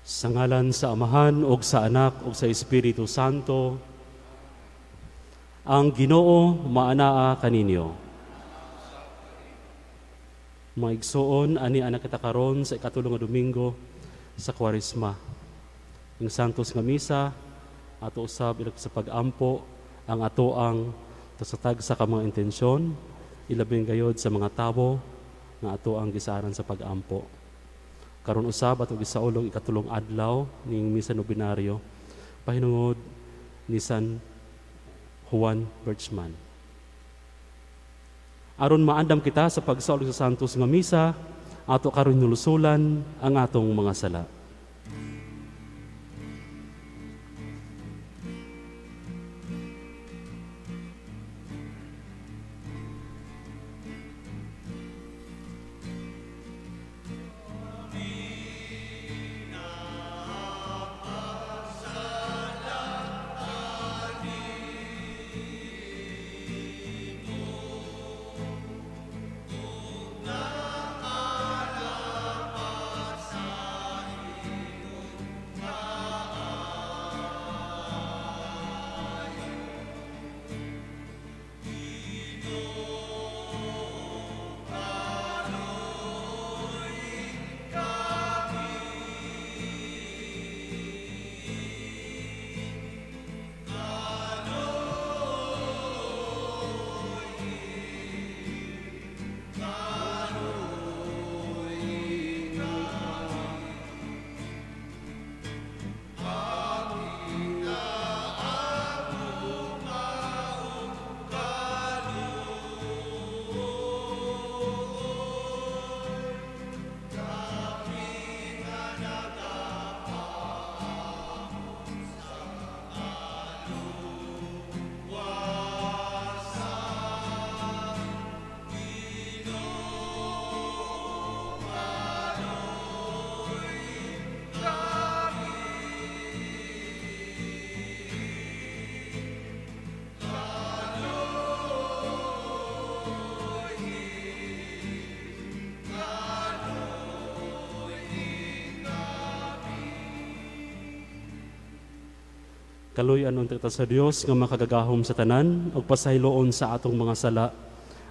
Sa ngalan sa Amahan ug sa Anak ug sa Espiritu Santo, ang Ginoo maanaa kaninyo. Mga igsoon, ani anak kita karon sa ikatulo nga Domingo sa Kwaresma. Ang Santos nga Misa, ato usab ilak sa pag-ampo ang ato ang tagsa ka mga intensyon, ilabing gayod sa mga tawo nga ato ang gisaran sa pag-ampo. Karon usab ato gisaulog ikatulong adlaw ning misa nobinaryo pahinungod ni San Juan Berchmans. Aron maandam kita sa pagsaulog sa Santos nga Misa, ato karon nulusulan ang atong mga sala. Kaluy-an unta kita sa Dios nga makagagahom sa tanan ug pasayloon sa atong mga sala,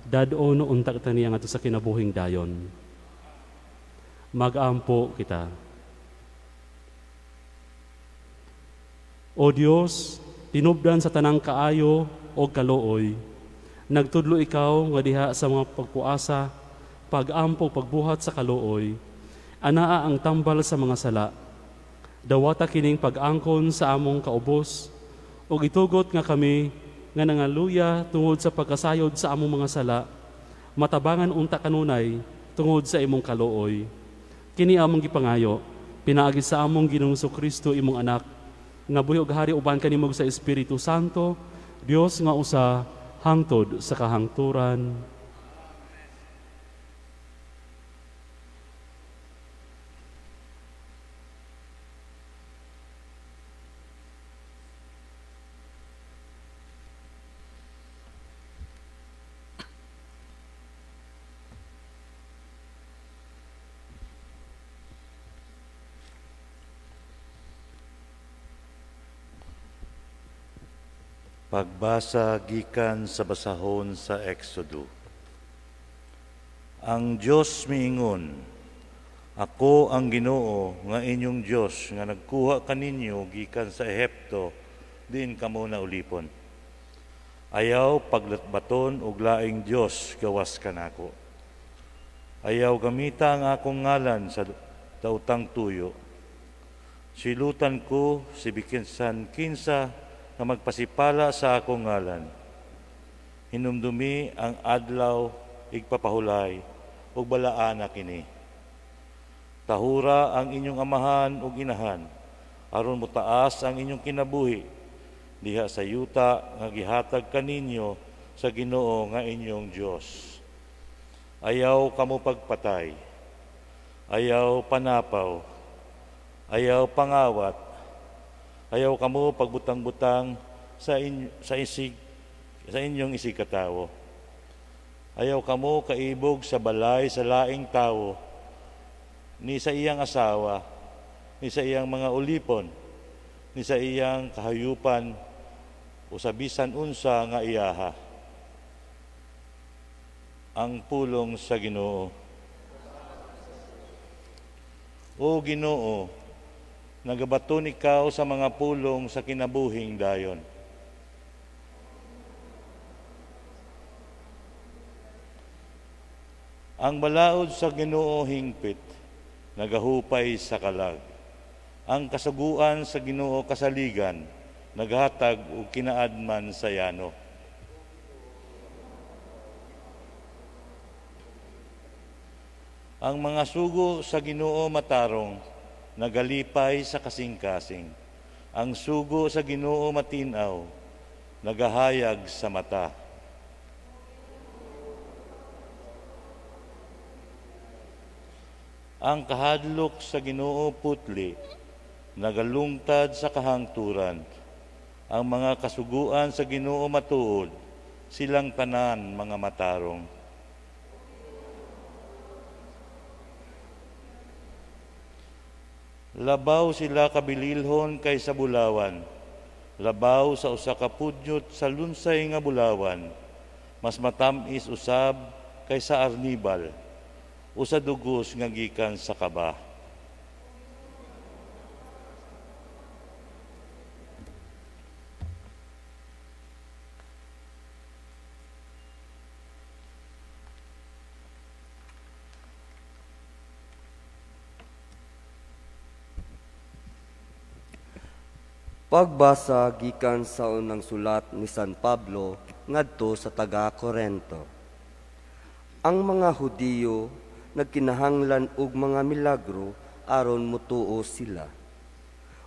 dad-on unta kita niya ngadto sa kinabuhing dayon. Mag-ampo kita. O Dios, tinubdan sa tanang kaayo o kaluoy, nagtudlo ikaw nga diha sa mga pagpuasa, pag-ampo, pagbuhat sa kaluoy, anaa ang tambal sa mga sala. Dawata kining pag-angkon sa among kaubos, ug itugot nga kami nga nangaluya tungod sa pagkasayod sa among mga sala, matabangan unta kanunay tungod sa imong kaluoy. Kini among gipangayo, pinaagi sa among Ginoong Kristo imong anak, nga buhi ug hari uban kanimo sa Espiritu Santo, Dios nga usa hangtod sa kahangturan. Pagbasa gikan sa basahon sa Exodo. Ang Dios miingon, ako ang Ginoo nga inyong Dios nga nagkuha kaninyo gikan sa Ehipto, diin kamo naulipon. Ayaw paglatbaton og laing Dios gawas kanako. Ayaw gamita ang akong ngalan sa dautang tuyo. Silutan ko si bikinsan kinsa nga magpasipala sa akong ngalan. Hinumdumi ang adlaw igpapahulay ug balaana kini. Tahura ang inyong amahan ug inahan aron motaas ang inyong kinabuhi diha sa yuta nga gihatag kaninyo sa Ginoo nga inyong Dios. Ayaw kamo pagpatay, ayaw panapaw, ayaw pangawat, ayaw kamo pagbutang-butang sa inyong isig katawo. Ayaw kamo kaibog sa balay sa laing tawo ni sa iyang asawa, ni sa iyang mga ulipon, ni sa iyang kahayupan, o sa bisan unsa nga iyaha. Ang pulong sa Ginoo. O Ginoo, nagabaton ikaw sa mga pulong sa kinabuhing dayon. Ang balaod sa Ginoo hingpit, nagahupay sa kalag. Ang kasuguan sa Ginoo kasaligan, naghatag og kinaadman sa yano. Ang mga sugo sa Ginoo matarong, nagalipay sa kasing-kasing. Ang sugo sa Ginoo matin-aw, nagahayag sa mata. Ang kahadlok sa Ginoo putli, nagalungtad sa kahangturan. Ang mga kasuguan sa Ginoo matuod, silang tanan mga matarong. Labaw sila kabililhon kaysa bulawan, labaw sa usa ka pudyot sa lunsay nga bulawan, mas matam-is usab kaysa arnibal, o sa dugos nga gikan sa kaba. Pagbasa gikan sa unang sulat ni San Pablo ngadto sa taga-Korento. Ang mga Hudiyo nagkinahanglan og mga milagro aron motuo sila,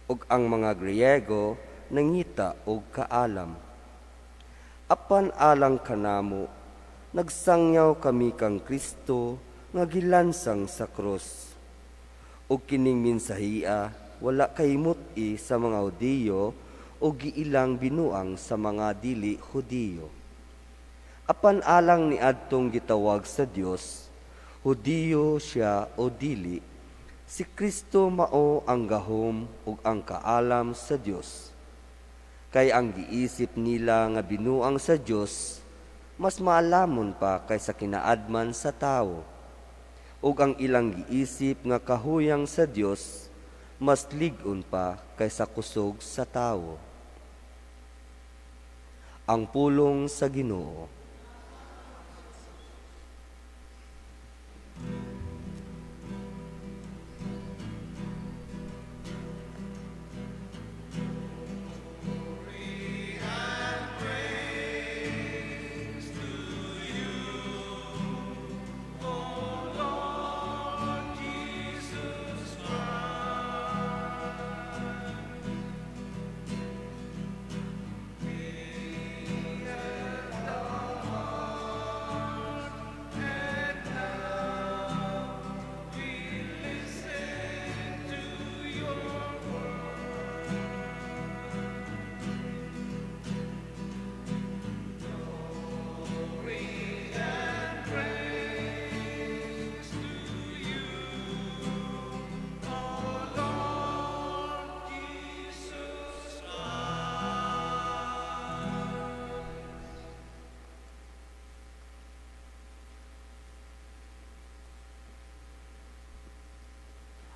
ug ang mga Griego nangita og kaalam. Apan alang kanamo, nagsangyaw kami kang Kristo nga gilansang sa krus. Ug kining mensahia wala kay mut-i sa mga Hudiyo o giilang binuang sa mga dili Hudiyo. Apan alang ni adtong gitawag sa Dios, Hudiyo siya o dili, si Kristo mao ang gahom ug ang kaalam sa Dios. Kay ang giisip nila nga binuang sa Dios, mas maalamon pa kaysa kinaadman sa tawo. Ug ang ilang giisip nga kahuyang sa Dios, mas lig-on pa kaysa kusog sa tawo. Ang pulong sa Ginoo.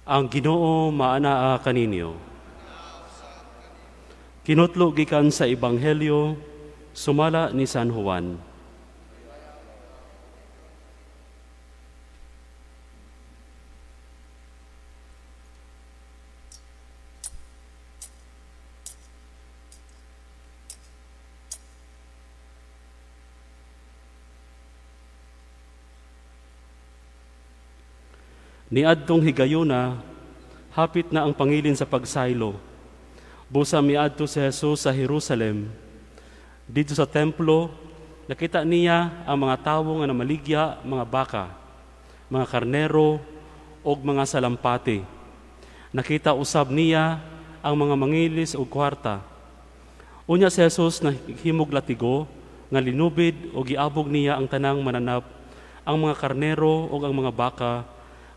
Ang Ginoo maanaa kaninyo. Kinutlo gikan sa Ebanghelyo sumala ni San Juan. Niadtong higayuna, hapit na ang pangilin sa pagsaylo. Busa miadto si Jesus sa Jerusalem. Didto sa templo, nakita niya ang mga tawo nga namaligya, mga baka, mga karnero, ug mga salampati. Nakita usab niya ang mga mangilis og kwarta. Unya si Jesus nahimog latigo nga linubid og giabog niya ang tanang mananap, ang mga karnero ug ang mga baka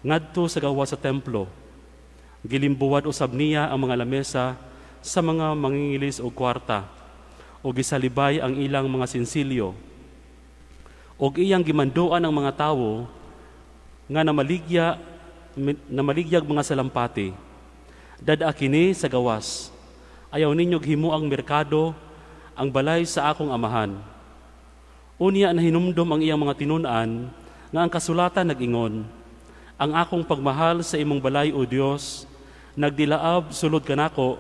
ngadto sa gawas sa templo. Gilimbuwad usab niya ang mga lamesa sa mga mangingilis og kwarta ug gisalibay ang ilang mga sinsilyo. Og iyang gimanduan ang mga tawo nga namaligyag mga salampati. Dad-a kini sa gawas. Ayaw ninyo himuang merkado ang balay sa akong amahan. Unya nahinumdom ang iyang mga tinun-an nga ang kasulatan nag-ingon, ang akong pagmahal sa imong balay, O Dios, nagdilaab sulod kanako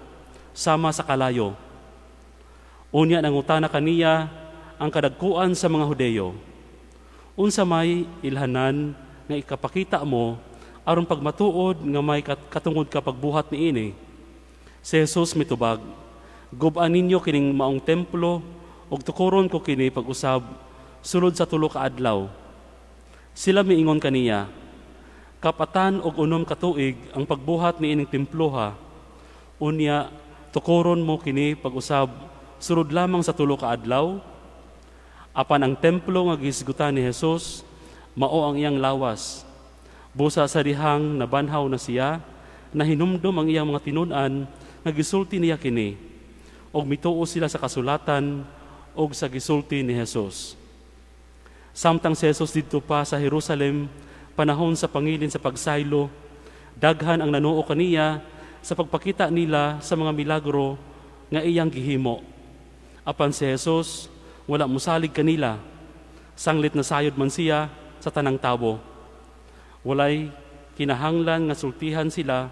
sama sa kalayo. Unya nangutana kaniya ang kadagkuan sa mga Hudeyo, unsa may ilhanan nga ikapakita mo aron pagmatuod nga may katungod ka pagbuhat niini? Si Jesus mitubag, gub-a ninyo kining maong templo ug tukuron ko kini pag-usab sulod sa 3 ka adlaw. Sila miingon kaniya, kapatan og 6 ka tuig ang pagbuhat niining temploha, unya tukuron mo kini pag-usab sulod lamang sa 3 ka adlaw? Apan ang templo nga gihisgutan ni Jesus mao ang iyang lawas. Busa sa dihang nabanhaw na siya, nahinumdom ang iyang mga tinun-an nga gisulti niya kini, og mituo sila sa kasulatan og sa gisulti ni Jesus. Samtang si Jesus didto pa sa Jerusalem, panahon sa pangilin sa pagsaylo, daghan ang nanuo kaniya sa pagpakita nila sa mga milagro nga iyang gihimo. Apan si Jesus wala mosalig kanila, sanglit na sayod man siya sa tanang tawo. Walay kinahanglan nga sultihan sila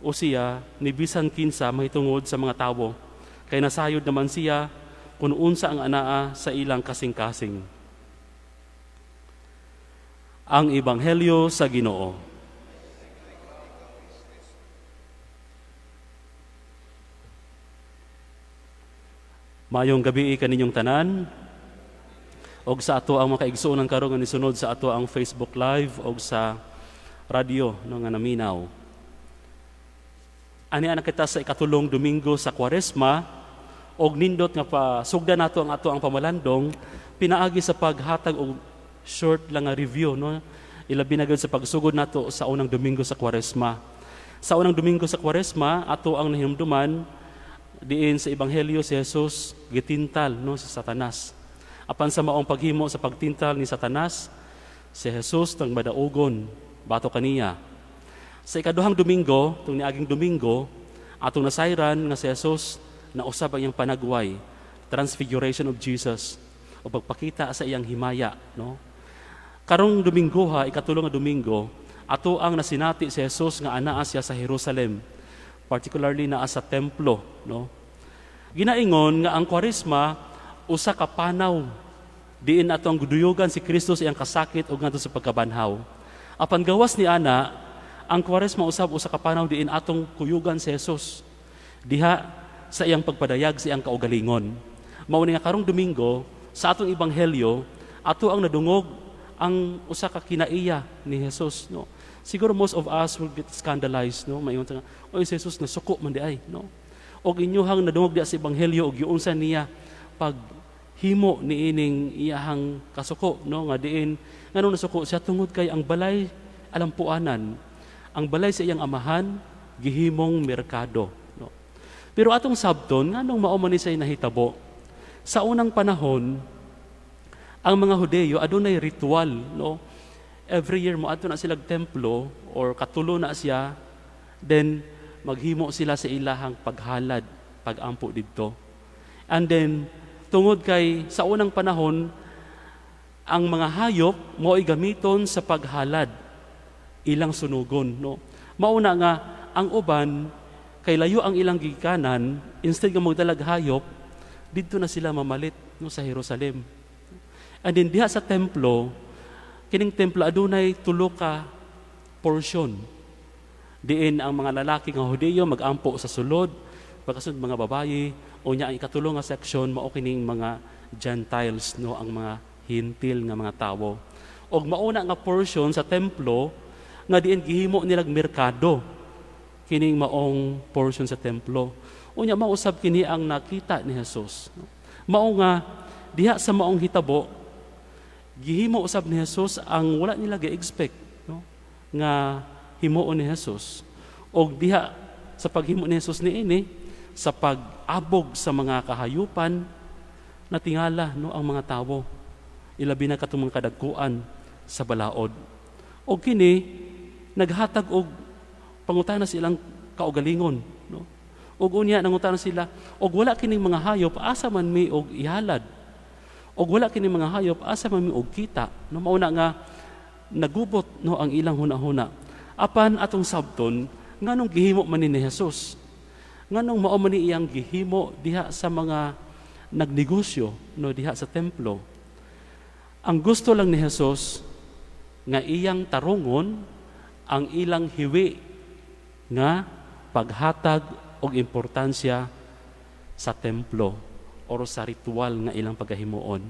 o siya ni bisan kinsa mahitungod sa mga tawo, kay nasayod naman siya kun unsa ang anaa sa ilang kasing-kasing. Ang Ebanghelyo sa Ginoo. Maayong gabi kaninyong tanan. Og sa ato ang makaigsuonan karon nga nisunod sa ato ang Facebook Live og sa radyo no nga naminaw. Ani ana kita sa ikatulong Domingo sa Kwaresma og nindot nga pasugdan nato ang ato ang pamalandong pinaagi sa paghatag og short lang nga review no, ilabi na gyud sa pagsugod nato sa unang Domingo sa Kwaresma. Sa unang Domingo sa Kwaresma ato ang nahinumduman diin sa Ebanghelyo si Jesus gitintal no sa Satanas. Apan sa maong paghimo sa pagtintal ni Satanas, si Jesus nang madaugon bato kaniya. Sa ikaduhang Domingo, tung niaging Domingo, atong nasayran nga si Jesus nausab ang iyang panagway, transfiguration of Jesus, o pagpakita sa iyang himaya no. Karong Domingo ha, ikatulong nga Domingo, ato ang nasinati si Jesus nga anaa siya sa Jerusalem, particularly naa sa templo no. Ginaingon nga ang Kwaresma usa ka panaw diin ato ang guduyugan si Kristo sa iyang kasakit ug ngadto sa pagkabanhaw. Apan gawas ni ana, ang Kwaresma usab usa ka panaw diin atong kuyugan si Jesus diha sa iyang pagpadayag sa iyang kaugalingon. Mao ni nga karong Domingo sa atong ebanghelyo ato ang nadungog ang usa ka kinaiya ni Jesus no. Siguro most of us will get scandalized no, mayon nga oy si Jesus nasuko man di ay no. Og inyuhang nadungog diha sa ebanghelyo og giunsa niya paghimo niining iyahang kasuko no, nga diin nganong nasuko siya tungod kay ang balay alampuanan, ang balay sa iyang amahan gihimong merkado no. Pero atong sabton nganong mao man ni say nahitabo? Sa unang panahon ang mga Hudeyo adunay ritual no. Every year moadto na sila templo or katulo na siya, then maghimo sila sa ilahang paghalad, pagampo didto. And then tungod kay sa unang panahon ang mga hayop mo'y gamiton sa paghalad, ilang sunugon no. Mauna nga ang uban kay layo ang ilang gikanan, instead nga magdalag hayop didto na sila mamalit no sa Jerusalem. And then diha sa templo, kining templo adunay tulo ka portion. Diin ang mga lalaki nga Hudeyo magampo sa sulod, pagkasunod mga babayi, unya ang ikatulo nga section mao kining mga Gentiles no, ang mga hintil nga mga tawo. Og mauna nga portion sa templo nga diin gihimo nilag merkado kining maong portion sa templo. Unya mausab kini ang nakita ni Jesus. Mao nga diha sa maong hitabo gihimo usab ni Jesus ang wala nila gi-expect no, nga himuon ni Jesus. Og diha sa paghimo ni Jesus niini, sa pag-abog sa mga kahayupan, natingala, no, ang mga tawo, ilabi na katong mga kadagkuan sa balaod. Og kini naghatag og pangutana sa ilang kaugalingon, no? Og unya nangutana sila, "Og wala kining mga hayop, asa man mi og ihalad? Og wala kining mga hayop, asa man mi og kita?" No, mauna nga nagubot, no, ang ilang hunahuna. Apan atong sabton, nganong gihimo man ni Jesus? Nganong mao man ni iyang gihimo diha sa mga nagnegosyo, no, diha sa templo? Ang gusto lang ni Jesus nga iyang tarungon ang ilang hiwi nga paghatag og importansya sa templo or sa ritual nga ilang pagahimuon.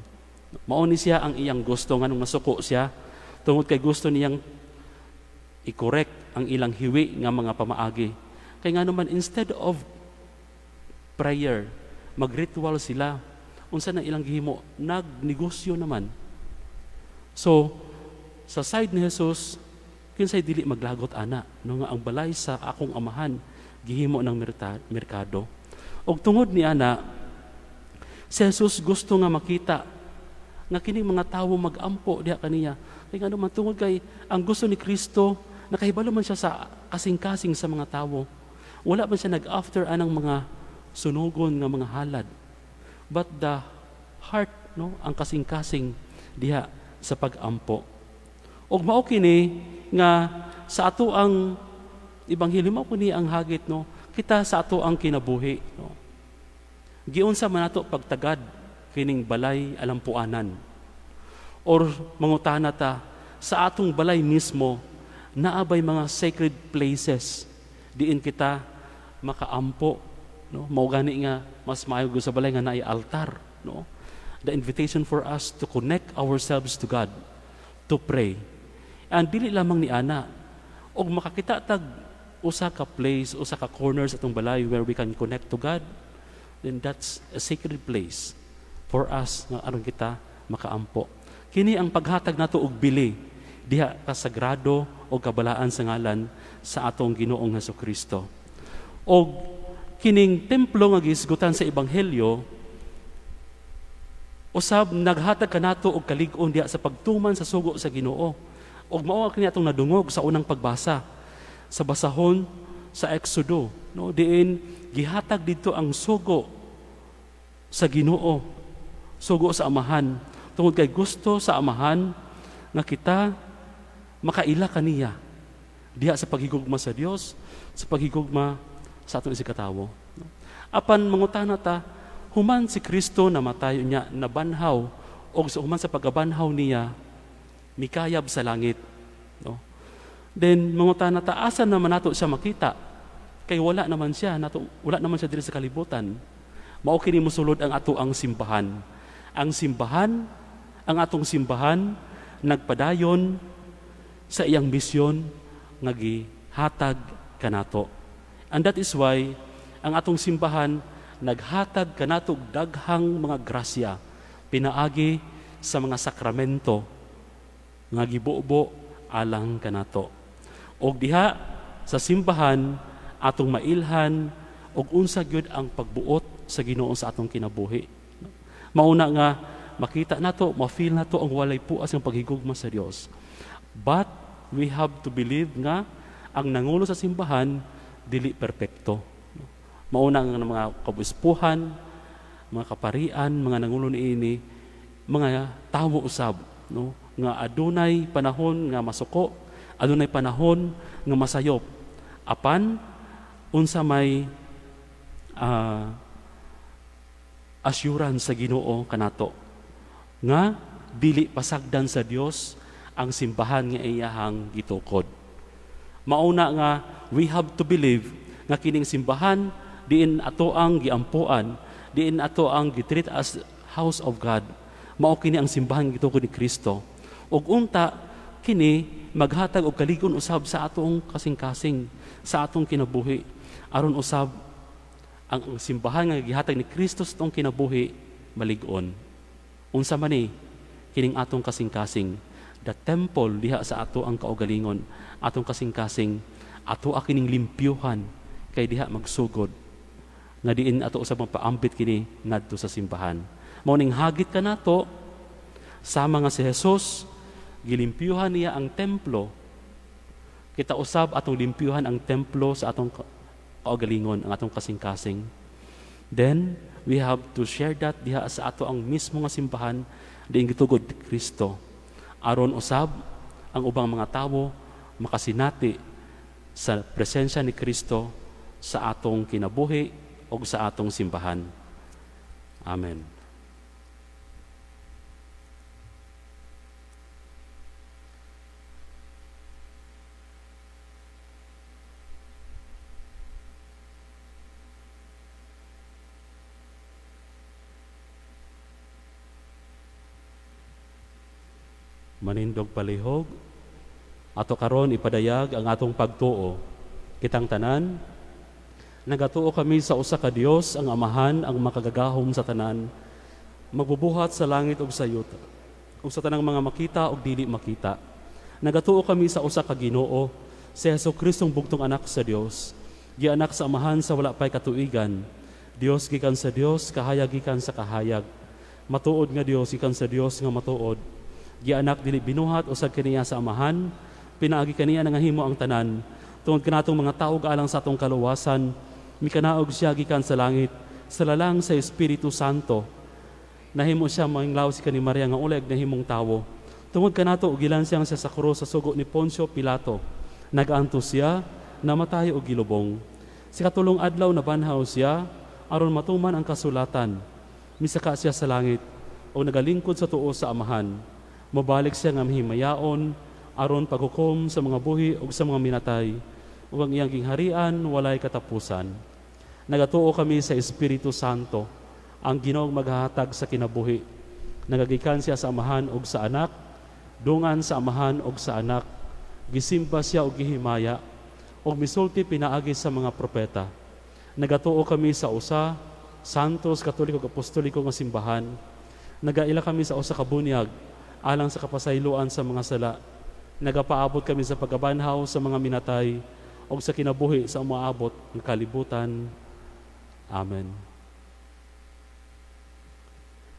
Mao ni siya ang iyang gusto, nganong nasuko siya, tungod kay gusto niyang i-correct ang ilang hiwi nga mga pamaagi. Kay nga naman, instead of prayer, magritual sila. Unsa na ilang gihimo? Nagnegosyo naman. So, sa side ni Jesus, kinsay dili maglagot ana, no, nga ang balay sa akong Amahan gihimo ng merkado? Og tungod ni ana, si Jesus gusto nga makita nga kini mga tawo magampo diha kaniya. Kay ngano man, tungod kay ang gusto ni Kristo, nakahibalo man siya sa kasing-kasing sa mga tawo. Wala man siya nag-after anang mga sunugon nga mga halad. But the heart, no, ang kasing-kasing diha sa pag-ampo. Og mao kini nga sa ato ang ebanghelyo, mao kini ang hagit, no, kita sa ato ang kinabuhi, no. Giunsa man nato pagtagad kining balay alampuanan? Or mangutana ta sa atong balay mismo, naa bay mga sacred places diin kita makaampo, no? Mao gani nga mas maayo sa balay nga naay altar, no? The invitation for us to connect ourselves to God, to pray. And dili lamang ni ana, og makakita tag usa ka place, usa ka corner sa atong balay where we can connect to God, then that's a sacred place for us nga aron kita makaampo. Kini ang paghatag nato og bili diha ka sagrado o kabalaan sa ngalan sa atong Ginoong Hesus Kristo. Og kining templo nga gihisgutan sa ebanghelyo usab naghatag kanato og kalig-on diha sa pagtuman sa sugo sa Ginoo. Og mao kini atong nadungog sa unang pagbasa sa basahon sa Exodo, no, diin gihatag didto ang sugo sa Ginoo, sugo sa Amahan, tungod kay gusto sa Amahan nga kita makaila kaniya diha sa paghigugma sa Dios, sa paghigugma sa atong isigkatawo. Apan mangutana ta, human si Kristo namatay, niya nabanhaw, og sa human sa pagkabanhaw niya mikayab sa langit, no? Then mangutana ta, asa naman nato siya makita? Kay wala naman siya nato, wala naman siya diri sa kalibutan. Mao kini mosulod ang ato ang simbahan. Ang simbahan, ang atong simbahan nagpadayon sa iyang misyon nga gihatag kanato. And that is why ang atong simbahan naghatag kanato og daghang mga grasya pinaagi sa mga sakramento nga gibubo alang kanato. Og diha sa simbahan atong mailhan og unsa gyud ang pagbuot sa Ginoo sa atong kinabuhi. Mauna nga makita nato, ma-feel nato ang walay puas ng paghigugma sa Dios. But we have to believe nga ang nangulo sa simbahan dili perpekto. Mauna nga mga kabispuhan, mga kaparian, mga nangulo niini, mga tawo usab, no, nga adunay panahon nga masuko, adunay panahon nga masayop. Apan unsa may assurance sa Ginoo kanato nga dili pasagdan sa Dios ang simbahan nga iyahang gitukod? Mauna nga we have to believe nga kining simbahan diin ato ang giampuan, diin ato ang gitreat as house of God, mao kini ang simbahan gitukod ni Kristo. Ug unta kini maghatag og kalig-on usab sa atong kasing-kasing, sa atong kinabuhi, aron usab ang simbahan nga gihatag ni Kristo sa atong kinabuhi malig-on. Unsa man ni kining atong kasing-kasing? The temple diha sa ato ang kaugalingon, atong kasing-kasing, Ato kining limpyuhan kay diha magsugod nga diin ato usab mapaambit kini ngadto sa simbahan. Mao ning hagit kanato sama nga si Jesus gilimpyuhan niya ang templo. Kita usab atong limpyuhan ang templo sa atong kaugalingon, ang atong kasing-kasing. Then we have to share that diha sa ato ang mismo nga simbahan diin gitugod Kristo. Aron usab ang ubang mga tawo makasinati sa presensya ni Kristo sa atong kinabuhi o sa atong simbahan. Amen. Manindog palihog, ato karon ipadayag ang atong pagtuo. Kitang tanan, nagatuo kami sa usa ka Dios, ang Amahan, ang makagagahom sa tanan, magbubuhat sa langit ug sa yuta, ug sa tanang mga makita ug dili makita. Nagatuo kami sa usa ka Ginoo, si Hesus-Kristong bugtong anak sa Dios, gianak sa Amahan sa wala pay katuigan. Dios gikan sa Dios, kahayag gikan sa kahayag. Matuod nga Dios gikan sa Dios nga matuod. Gianak dili binuhat usag kaniya sa Amahan, pinaagi kaniya nangahimo ang tanan. Tungod kanatong mga tawo alang sa atong kaluwasan, mikanaog siya gikan sa langit, sa lalang sa Espiritu Santo. Nahimo siya manglaw si kani Maria nga uleg nahimong tawo. Tungod kanato gilansang siya sa krus sa sugo ni Poncio Pilato. Nagaantos siya, namatay og gilubong. Sa katulong adlaw nabanhaw siya aron matuman ang kasulatan. Misaka siya sa langit o nagalingkod sa tuo sa Amahan. Mobalik siya nga mahimayaon aron paghukom sa mga buhi ug sa mga minatay, ug ang iyang gingharian walay katapusan. Nagatuo kami sa Espiritu Santo, ang Ginoong maghahatag sa kinabuhi. Nagagikan siya sa Amahan ug sa Anak, dungan sa Amahan ug sa Anak. Gisimba siya og gihimaya, ug misulti pinaagi sa mga propeta. Nagatuo kami sa usa, Santos, Katoliko ug Apostoliko nga simbahan. Nagaila kami sa usa ka bunyag alang sa kapasayloan sa mga sala. Nagapaabot kami sa pagkabanhaw sa mga minatay o sa kinabuhi sa umaabot ng kalibutan. Amen.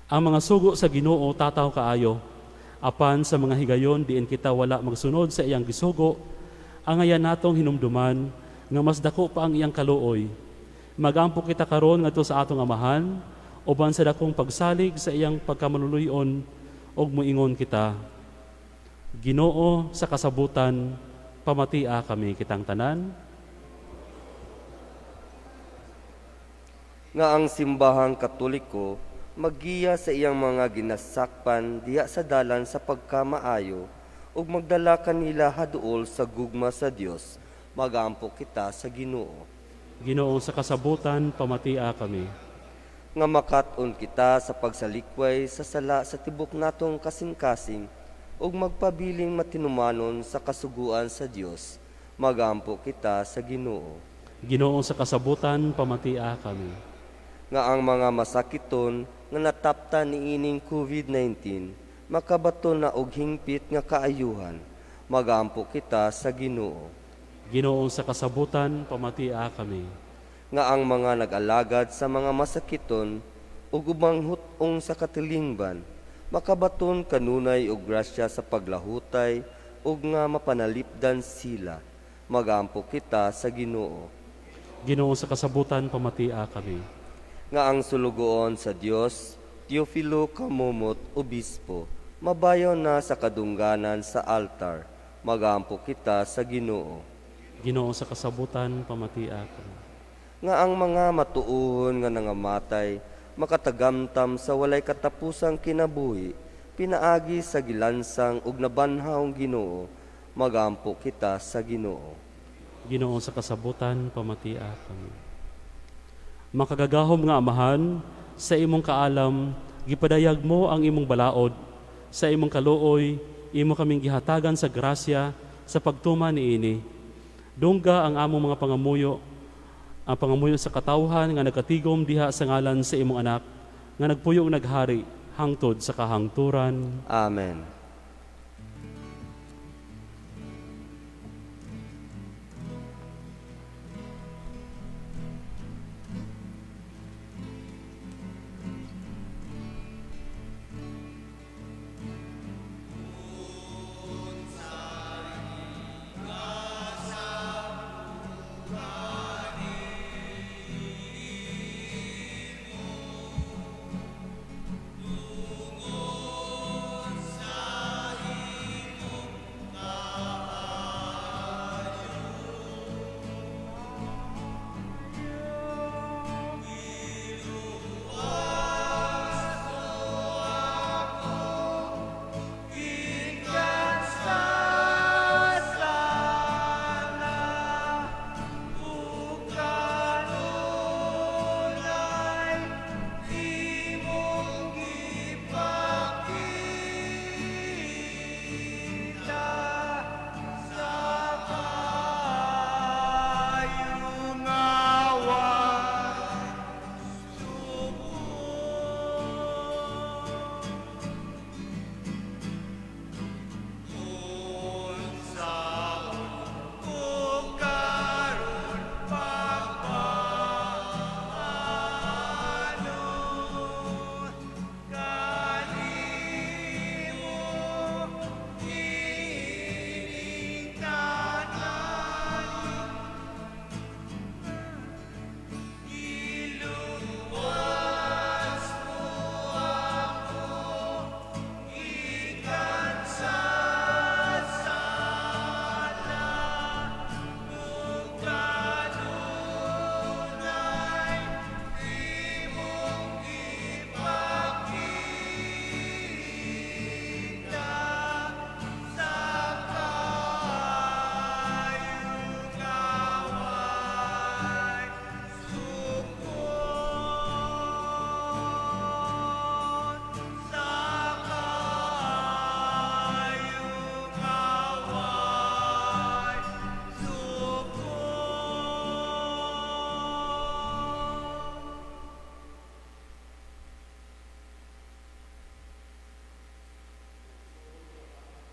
Ang mga sugo sa Ginoo tataw kaayo, apan sa mga higayon diin kita wala magsunod sa iyang gisugo, angayan natong hinumduman nga mas dako pa ang iyang kaluoy. Magampo kita karon ngadto sa atong Amahan uban sa dakong pagsalig sa iyang pagkamaluluyon, ug moingon kita, Ginoo sa kasabutan, pamatia kami kitang tanan. Nga ang simbahang Katoliko maggiya sa iyang mga ginasakpan diha sa dalan sa pagkamaayo ug magdala kanila haduol sa gugma sa Dios. Magampo kita sa Ginoo. Ginoo sa kasabutan, pamatia kami. Nga makat-on kita sa pagsalikway sa sala sa tibok natong kasing-kasing ug magpabiling matinumanon sa kasuguan sa Dios. Magampo kita sa Ginoo. Ginoo sa kasabutan, pamatia kami. Nga ang mga masakiton nga natapta niining COVID-19 makabaton na og hingpit nga kaayuhan. Magampo kita sa Ginoo. Ginoo sa kasabutan, pamatia kami. Nga ang mga nag-alagad sa mga masakiton ug ubang hut-ong sa katilingban makabaton kanunay og grasya sa paglahutay ug nga mapanalipdan sila. Magampo kita sa Ginoo. Ginoo sa kasabutan, pamatia kami. Nga ang sulugoon sa Dios, Teofilo Camomot, Obispo, mabayaw na sa kadungganan sa altar. Magampo kita sa Ginoo. Ginoo sa kasabutan, pamatia kami. Nga ang mga matuohon nga nangamatay makatagamtam sa walay katapusang kinabuhi, pinaagi sa gilansang ug nabanhawng Ginoo. Magampo kita sa Ginoo. Ginoo sa kasabutan, pamatia kami. Makagagahom nga Amahan, sa imong kaalam, gipadayag mo ang imong balaod. Sa imong kaluoy, imo kaming gihatagan sa grasya sa pagtuman niini. Dungga ang among mga pangamuyo, ang pangamuyo sa katawhan nga nagkatigom diha sa ngalan sa imong anak, nga nagpuyo ug naghari hangtod sa kahangturan. Amen.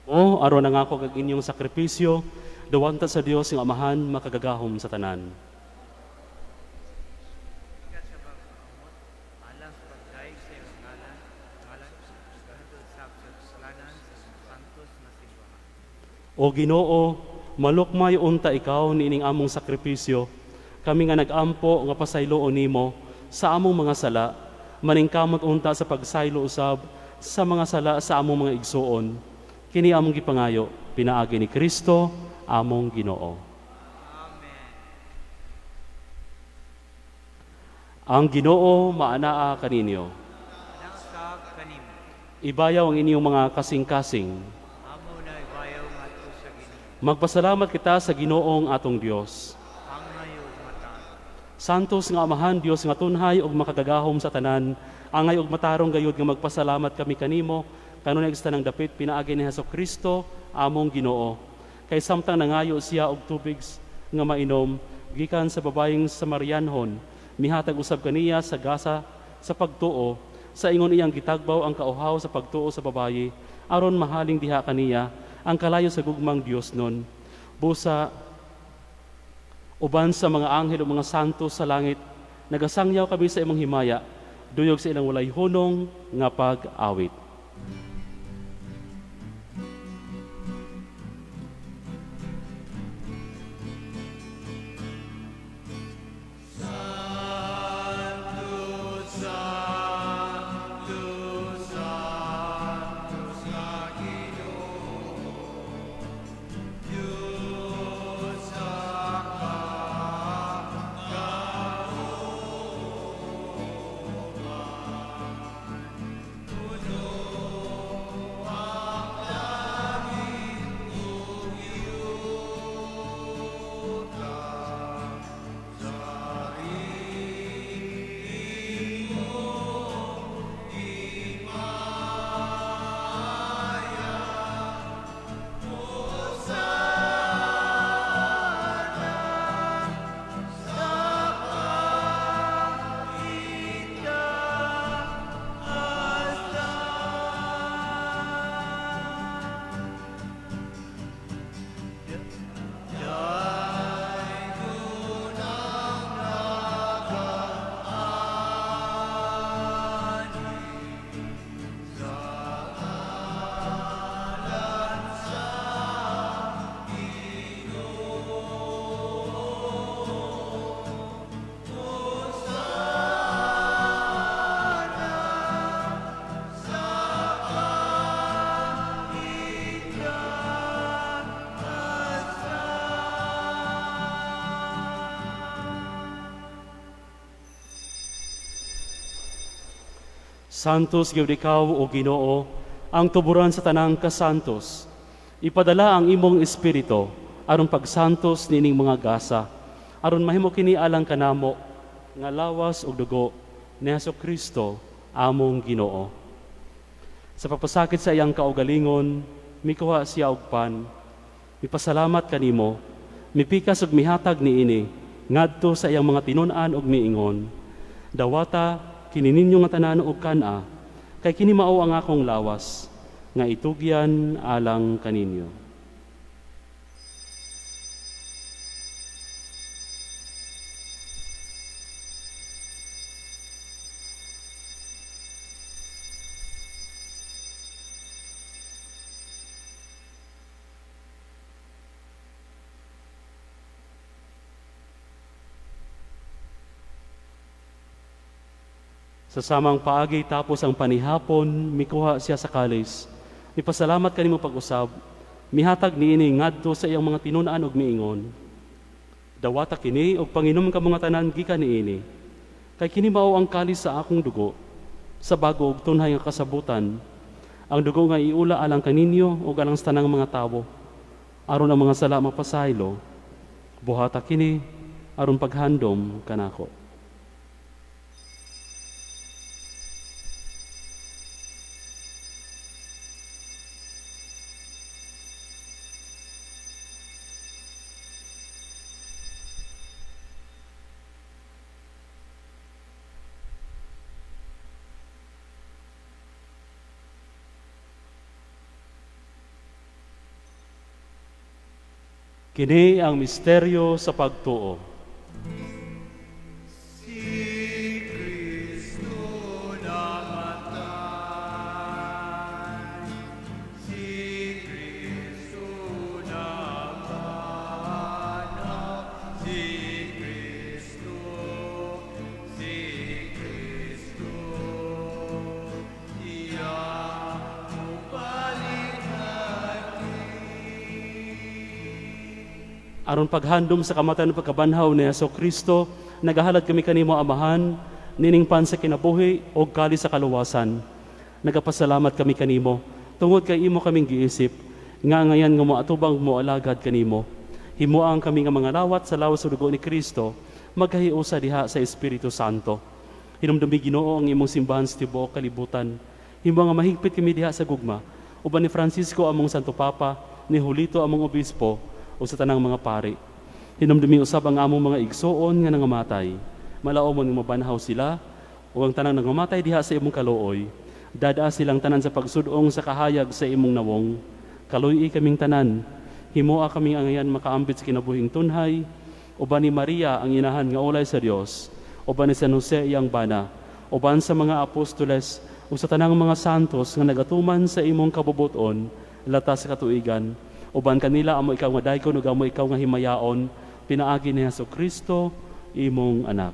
O aron nangako kag inyong sakripisyo, duwanta sa Dios nga Amahan makagagahom sa tanan. O Ginoo, malukmay unta ikaw niining among sakripisyo. Kami nga nag-ampo nga pasayloon nimo sa among mga sala, maningkamot unta sa pagsaylo usab sa mga sala sa among mga igsuon. Kini among gipangayo, pinaagi ni Kristo, among Ginoo. Amen. Ang Ginoo maanaa kaninyo. Nangsab kanimo. Ibayaw ang inyong mga kasing-kasing. Amo na ibayaw ngadto sa Ginoo. Magpasalamat kita sa Ginoong atong Dios. Angay ug matarong. Santos nga Amahan, Dios nga tunhay ug makagagahom sa tanan, angay ug matarong gayud nga magpasalamat kami kanimo kanunay sa tanang dapit pinaagi ni Hesus Kristo among Ginoo. Kay samtang nangayo siya og tubig nga mainom gikan sa babayeng Samarianhon, mihatag usab kaniya sa gasa sa pagtuo, sa ingon iyang gitagbaw ang kauhaw sa pagtuo sa babayi aron mahaling diha kaniya ang kalayo sa gugmang Dios nun. Busa uban sa mga anghel ug mga santo sa langit, nagasangyaw kami sa imong himaya, duyog sa ilang walay hunong nga pag-awit. Santos gyud ikaw, o Ginoo, ang tuburan sa tanang kasantos. Ipadala ang imong espiritu aron pagsantos niining mga gasa, aron mahimo kini alang kanamo nga lawas ug dugo ni Hesus Kristo among Ginoo. Sa pagpasakit sa iyang kaugalingon, mikuha siya og pan, mipasalamat kanimo, mipikas ug mihatag niini ngadto sa iyang mga tinun-an ug miingon, dawata kini ninyo nga tanan og kan-a, kay kini mao ang akong lawas nga itugyan alang kaninyo. Sa samang paagi tapos ang panihapon, mikuha siya sa kalis. Mipasalamat kanimo pag-usab, mihatag niini ngadto sa iyang mga tinun-an ug miingon. Dawata kini og panginom ka mga tanan gikan niini. Kay kini mao ang kalis sa akong dugo, sa bago ug tunhay nga kasabutan. Ang dugo nga iula alang kaninyo ug alang sa tanang mga tawo, aron ang mga sala mapasaylo. Buhata kini aron paghandom kanako. Kini ang misteryo sa pagtuo. Si Kristo namatay, si Kristo nabanhaw, si Kristo, si Kristo, iya mobalik. Aron paghandom sa kamatayon ug pagkabanhaw ni Hesus Kristo, nagahalad kami kanimo, Amahan, nining pan sa kinabuhi og kalis sa kaluwasan. Nagapasalamat kami kanimo tungod kay imo kaming giisip nga ngayan nga moatubang moalagad kanimo. Himuang kami nga mga lawat sa lawas ug dugo ni Kristo, magkahiusa diha sa Espiritu Santo. Hinumdumi, Ginoo, ang imong simbahan sa tibuok kalibutan. Himo nga mahigpit kami diha sa gugma uban ni Francisco among Santo Papa, ni Julito among obispo, ug sa tanang mga pari. Hinumdumi usab ang among mga igsuon nga nangamatay. Malaomon nga mabanhaw sila ug ang tanang nangamatay diha sa imong kaluoy. Dad-a silang tanan sa pagsudong sa kahayag sa imong nawong. Kaluy-i kaming tanan. Himoa kaming angayan makaambit sa kinabuhing tunhay uban ni Maria ang inahan nga ulay sa Dios, uban ni San Jose iyang bana, uban sa mga apostoles ug sa tanang mga santos nga nagatuman sa imong kabubuton latas sa katuigan. Uban kanila amo ikaw nga daykon ug amo ikaw nga himayaon pinaagi ni Hesus Kristo imong anak.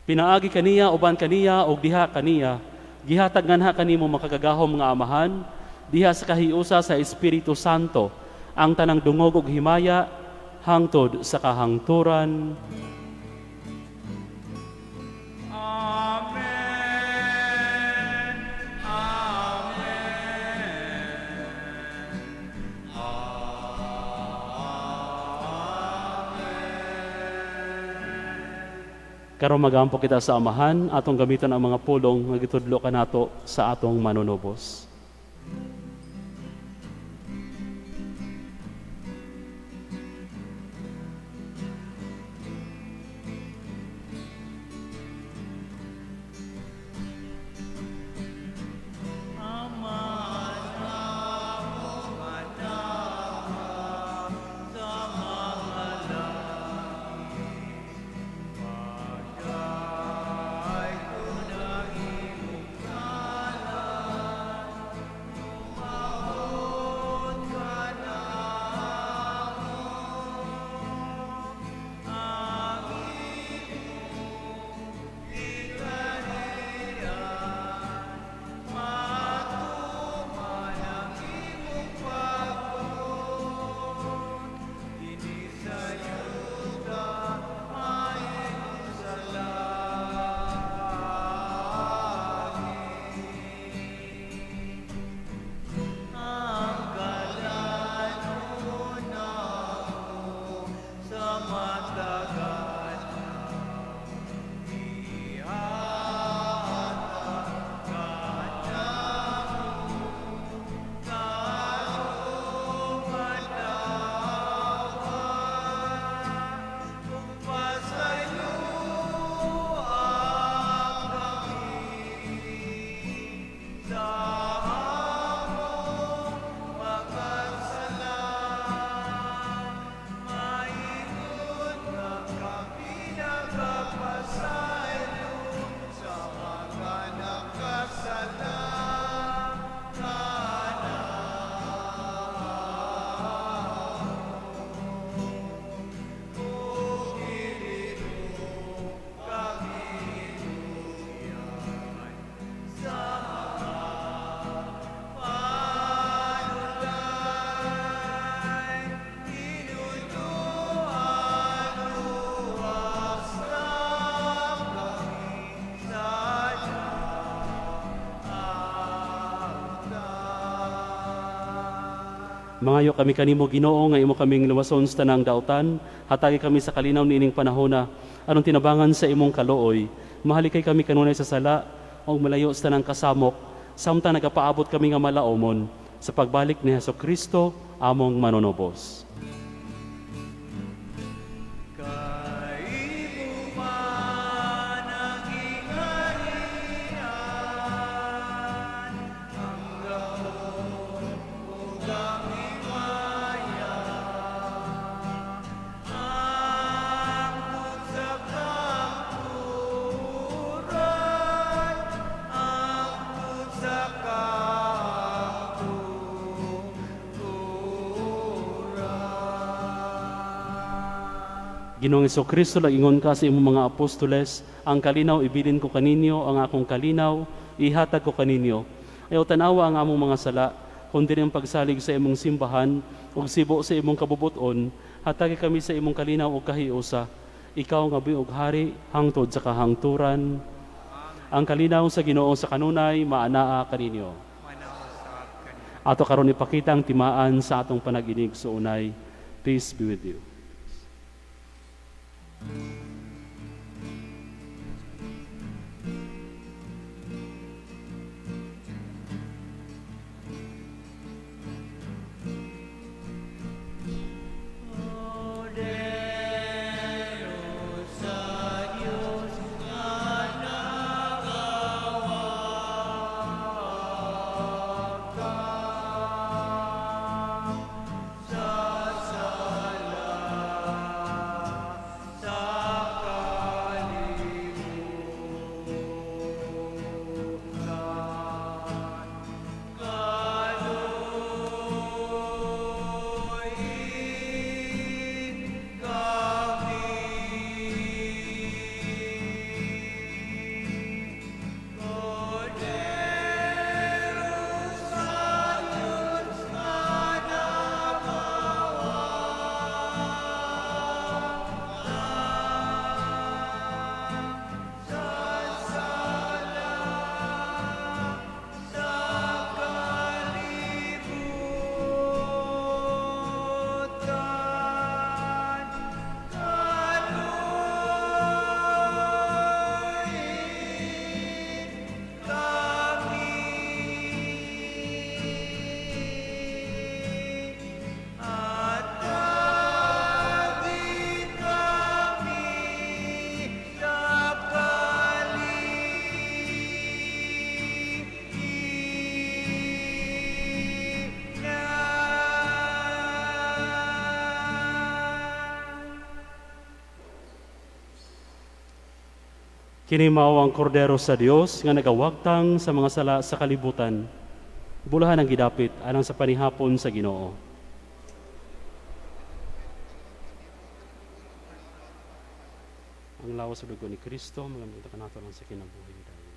Pinaagi kaniya, uban kaniya ug diha kaniya, gihatag nganha kanimo makagagahom nga Amahan diha sa kahiusa sa Espiritu Santo ang tanang dungog ug himaya hangtod sa kahangturan. Amen. Amen. Karon magampo kita sa Amahan, atong gamiton ang mga pulong nga gitudlo kanato sa atong manunubos. Mangayo kami kanimo, Ginoo, nga imo kaming luwason sa tanang dautan, hatagi kami sa kalinaw niining panahona aron tinabangan sa imong kaluoy. Mahalikay kami kanunay sa sala ug malayo sa tanang kasamok samtang nagapaabot kami nga malaomon sa pagbalik ni Hesus Kristo among manunubos. Kay imo man ang gingharian, ang gahom Ginoong Kristo, nag-ingon ka sa imong mga apostoles, ang kalinaw ibilin ko kaninyo, ang akong kalinaw ihatag ko kaninyo. Ayaw tanawa ang among mga sala, kundi ang pagsalig sa imong simbahan ug sibo sa imong kabubuton, hatagi kami sa imong kalinaw ug kahiusa. Ikaw nga buhi ug hari hangtod sa kahangturan. Ang kalinaw sa Ginoo sa kanunay maanaa kaninyo. Manausab kaninyo. Ato karon ipakita ang timaan sa atong panag-inig suunay. Peace be with you. Kini mao ang kordero sa Dios nga nagawagtang sa mga sala sa kalibutan. Bulahan ang gidapit alang sa panihapon sa Ginoo. Ang lawas sa dugo ni Kristo magamit kanato lang sa kinabuhi dayon.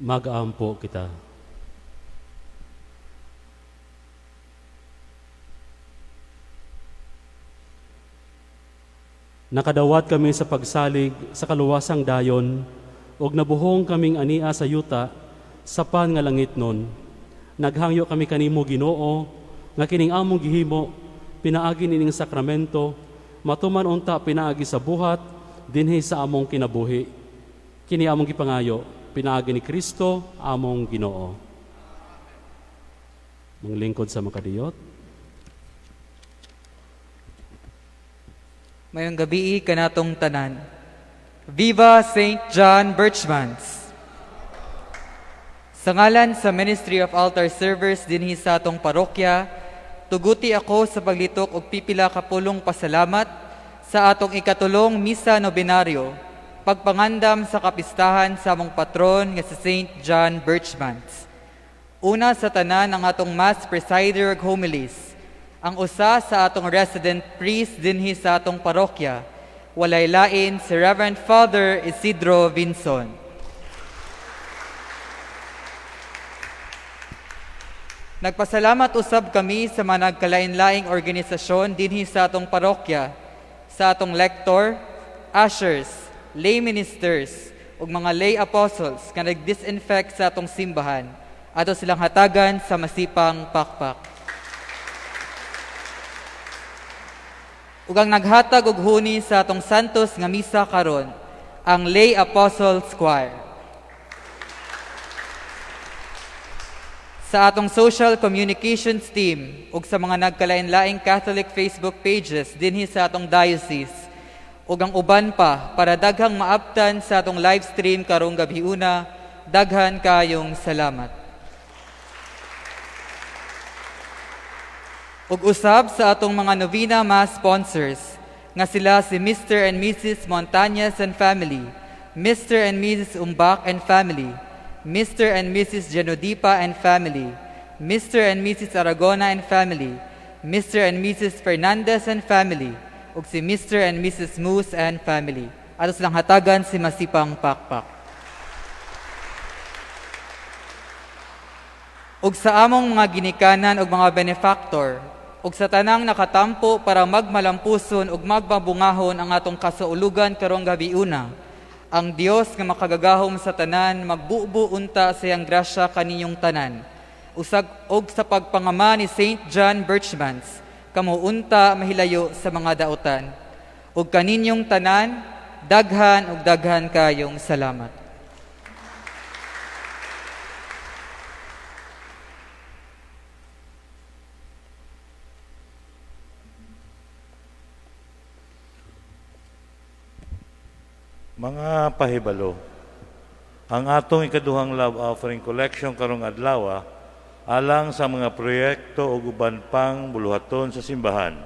Mag-ampo kita. Nakadawat kami sa pagsalig sa kaluwasang dayon, ug nabuhong kaming ania sa yuta, sapan nga langit nun. Naghangyo kami kanimo, Ginoo, nga kining among gihimo, pinaagi nining sakramento, matuman unta pinaagi sa buhat, dinhi sa among kinabuhi. Kini among gipangayo, pinaagi ni Kristo, among Ginoo. Manglingkod sa makadiyot. Mayong gabii kanatong tanan. Viva St. John Berchmans! Sa ngalan sa Ministry of Altar Servers dinhi sa atong parokya, tuguti ako sa paglitok og pipila ka pulong pasalamat sa atong ikatulong misa nobenaryo, pagpangandam sa kapistahan sa among patron nga si St. John Berchmans. Una sa tanan ang atong Mass Presider ug Homilies, ang usa sa atong resident priest dinhi sa atong parokya, walay lain si Reverend Father Isidro Vinson. Nagpasalamat usab kami sa mga nagkalain-laing organisasyon dinhi sa atong parokya, sa atong lector, ushers, lay ministers, ug mga lay apostles nga nag-disinfect sa atong simbahan. Ato silang hatagan sa masipang pakpak. Ug ang naghatag og huni sa atong Santos nga misa karon, ang Lay Apostles Choir. Sa atong social communications team ug sa mga nagkalain-laing Catholic Facebook pages dinhi sa atong diocese ug ang uban pa para daghang maabtan sa atong live stream karong gabhiuna, daghan kayong salamat. Ug usab sa atong mga novena mass sponsors nga sila si Mr. and Mrs. Montañez and family, Mr. and Mrs. Umbak and family, Mr. and Mrs. Genodipa and family, Mr. and Mrs. Aragona and family, Mr. and Mrs. Fernandez and family, ug si Mr. and Mrs. Moose and family. Ato silang hatagan si Masipang Pakpak. Ug sa among mga ginikanan ug mga benefactor, ug sa tanang nakatampo para magmalampuson ug magmabungahon ang atong kasaulugan karong gabiuna, ang Dios nga makagagahom sa tanan magbubo unta sa iyang grasya kaninyong tanan. Usag og sa pagpangama ni Saint John Berchmans, kamo unta mahilayo sa mga dautan. Ug kaninyong tanan, daghan ug daghan kayong salamat. Mga pahibalo, ang atong ikaduhang love offering collection karong adlaw alang sa mga proyekto ug uban pang buluhaton sa simbahan.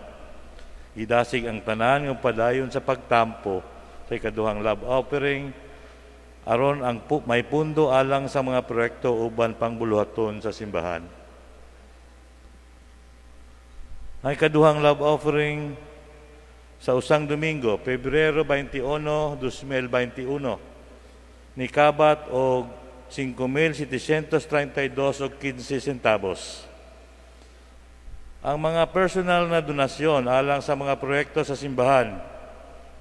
Idasig ang tanan nga padayon sa pagtampo sa ikaduhang love offering aron ang may pundo alang sa mga proyekto ug uban pang buluhaton sa simbahan. Ang ikaduhang love offering sa usang Domingo, Pebrero 21, 2021, nikabat og 5,732.15 centavos. Ang mga personal na donasyon alang sa mga proyekto sa simbahan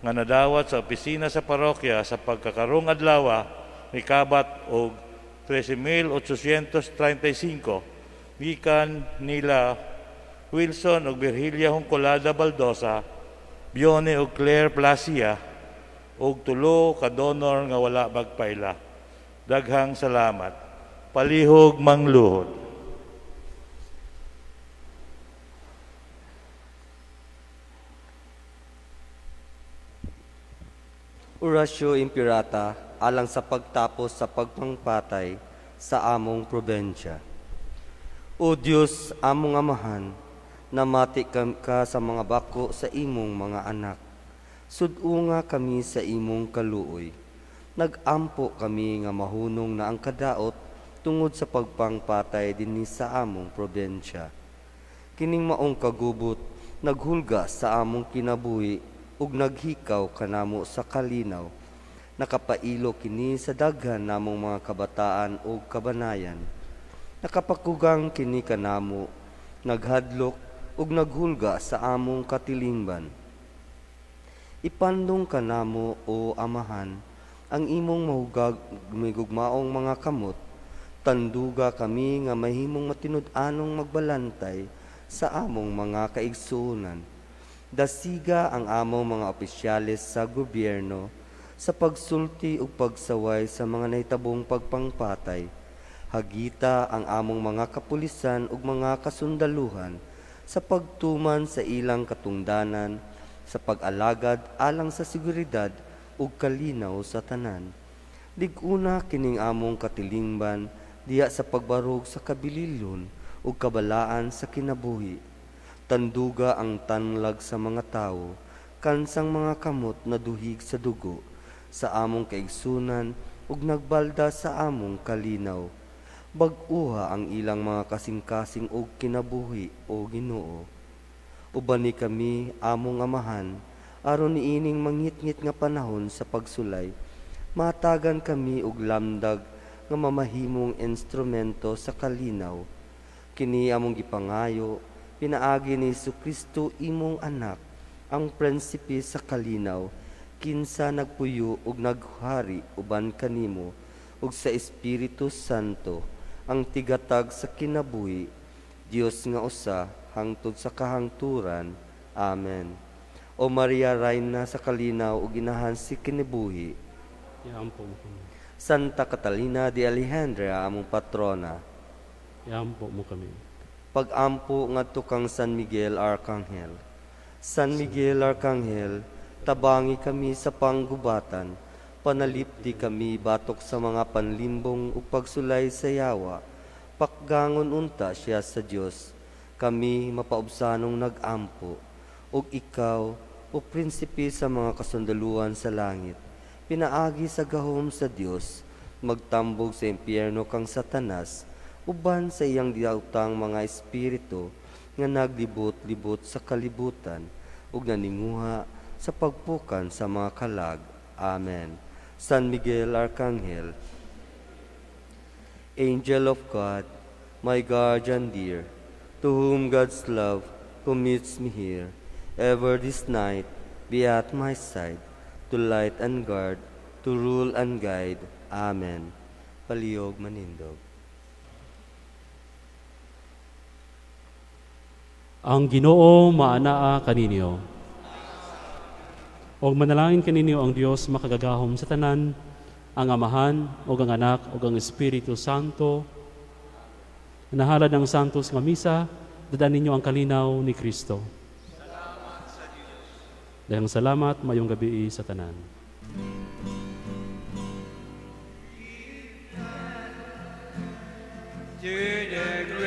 nga nadawat sa opisina sa parokya sa pagkakarong adlaw nikabat og 13,835 gikan nila Wilson og Virgilia Hongcolada Baldosa, Bione og Claire Placia og tulo ka donor nga wala magpaila. Daghang salamat. Palihog mangluhod. Oratio Imperata alang sa pagtapos sa pagpangpatay sa among probensya. O Dios, among Amahan, namati ka sa mga bako sa imong mga anak. Sud-unga kami sa imong kaluoy. Nag-ampo kami nga mahunong na ang kadaot tungod sa pagpangpatay dinhi sa among probensya. Kining maong kagubot naghulga sa among kinabuhi ug naghikaw kanamo sa kalinaw. Nakapailo kini sa daghan namong mga kabataan ug kabanayan. Nakapakugang kini kanamo, naghadlok ug naghulga sa among katilingban. Ipandong kanamo, o Amahan, ang imong mahugag mahigugmaong mga kamot. Tanduga kami nga mahimong matinud-anong magbalantay sa among mga kaigsuonan. Dasiga ang among mga opisyales sa gobyerno sa pagsulti ug pagsaway sa mga nahitabong pagpangpatay. Hagita ang among mga kapulisan ug mga kasundaluhan sa pagtuman sa ilang katungdanan sa pag-alagad alang sa seguridad ug kalinaw sa tanan. Lig-una kining among katilingban diha sa pagbarog sa kabililon ug kabalaan sa kinabuhi. Tanduga ang tanlag sa mga tawo, kansang mga kamot na duhig sa dugo, sa among kaigsunan ug nagbalda sa among kalinaw. Bag-uha ang ilang mga kasing-kasing ug kinabuhi, o Ginoo. Ubani kami among Amahan, aron niining mangitngit nga panahon sa pagsulay, matagan kami og lamdag nga mamahimong instrumento sa kalinaw. Kini among gipangayo pinaagi ni Kristo imong anak, ang prinsipe sa kalinaw, kinsa nagpuyo ug naghari uban kanimo ug sa Espiritu Santo, ang tigatag sa kinabuhi, Dios nga usa hangtod sa kahangturan. Amen. O Maria, Rayna sa kalinaw ug inahan si kinabuhi, Iampo mo kami. Santa Catalina de Alejandria, among patrona, Iampo mo kami. Pagampo ngadto kang San Miguel Arcangel. San Miguel Arcangel, tabangi kami sa panggubatan, panalipdi kami batok sa mga panlimbong ug pagsulay sa yawa. Pakgangon unta siya sa Dios, kami mapaubsanong nag-ampo, ug ikaw, o prinsipe sa mga kasundaluhan sa langit, pinaagi sa gahom sa Dios, magtambog sa impyerno kang Satanas, uban sa iyang diautang mga espiritu nga naglibot-libot sa kalibutan ug naninguha sa pagpukan sa mga kalag. Amen. San Miguel Arcangel, Angel of God, my guardian dear, to whom God's love commits me here, ever this night be at my side, to light and guard, to rule and guide. Amen. Palihog manindog. Ang Ginoo maanaa kaninyo. Og manalangin kaninyo ang Dios makagagahom sa tanan, ang Amahan ug ang Anak ug ang Espiritu Santo. Nahalad ang Santos nga misa, dadan ninyo ang kalinaw ni Kristo. Salamat sa Dios. Dahil salamat mayong gabi sa tanan. To the